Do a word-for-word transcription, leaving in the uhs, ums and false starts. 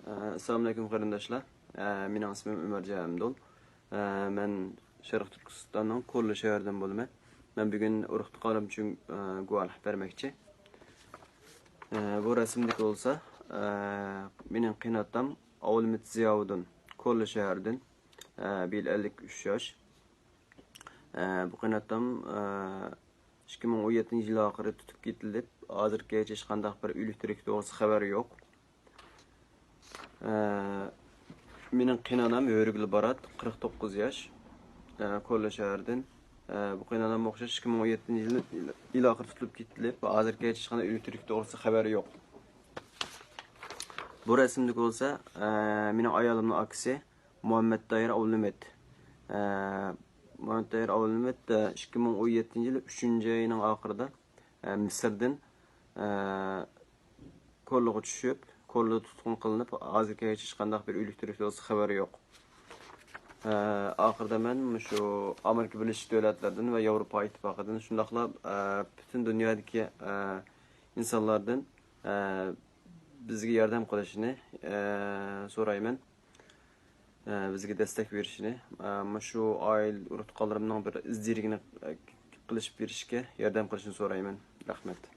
ئەسسالامۇئەلەيكۇم قېرىنداشلار. ئە، مېنىڭ ئىسمىم ئۆمەرجان ئەبدۇل. ئە، مەن شەرقىي تۈركىستاننىڭ كورلا شەھىرىدىن بولىمەن. مەن بۈگۈن ئۇرۇق-تۇغقانلىرىم ئۈچۈن، ئە، گۇۋاھلىق بەرمەكچى. ئە، بۇ رەسىمدىكى بولسا، ئە، مېنىڭ قېيىنئاتام ئابلىمىت زىياۋۇدۇن، كورلا شەھىرىدىن. ئە، بۇ يىل ئەللىك ئۈچ ياش. ئە، بۇ قېيىنئاتام، ئە، ئىككى مىڭ ئون يەتتىنچى يىل ئاخىرى تۇتۇپ كېتىلىپ، ھازىرغىچە ھېچقانداق بىر ئۆلۈك-تىرىك توغرىسىدا خەۋەر يوق. ئە، مېنىڭ قېيىنئانام ھۆرىگۈل بارات، قىرىق توققۇز ياش، ئە، كورلا شەھىرىدىن. ئە، بۇ قېيىنئاناممۇ ئوخشاش ئىككى مىڭ ئون يەتتىنچى يىل، يىل ئاخىرى تۇتۇلۇپ كېتىلىپ، ھازىرغىچە ھېچقانداق ئۆلۈك-تىرىك توغرىسىدا خەۋەر يوق. بۇ رەسىمدىكى بولسا، ئە، مېنىڭ ئايالىمنىڭ ئاكىسى مۇھەممەت تاھىر ئابلىمىت. ئە، مۇھەممەت تاھىر ئابلىمىت، ئە، ئىككى مىڭ ئون يەتتىنچى يىل ئۈچىنچى ئاينىڭ ئاخىرىدا، ئە، مىسىردىن، ئە، كورلىغا چۈشۈپ، كورلىدا تۇتقۇن قىلىنىپ، ھازىرغىچە ھېچقانداق بىر ئۆلۈك-تىرىك توغرىسىدا خەۋەر يوق. ئە، ئاخىرىدا مەن مۇشۇ ئامېرىكا بىرلەشكەن دۆلەتلىرىدىن ۋە ياۋروپا ئىتتىپاقىدىن، شۇنداقلا، ئە، پۈتۈن دۇنيادىكى، ئە، ئىنسانلاردىن، ئە، بىزگە ياردەم قىلىشىنى، ئە، سورايمەن. ئە، بىزگە دەستەك بېرىشىنى، ئە، مۇشۇ ئائىلە ئۇرۇق-تۇغقانلىرىمنىڭ بىر ئىز دېرىكىنى، ئە، قىلىشىپ بېرىشكە ياردەم قىلىشىنى سورايمەن. رەھمەت.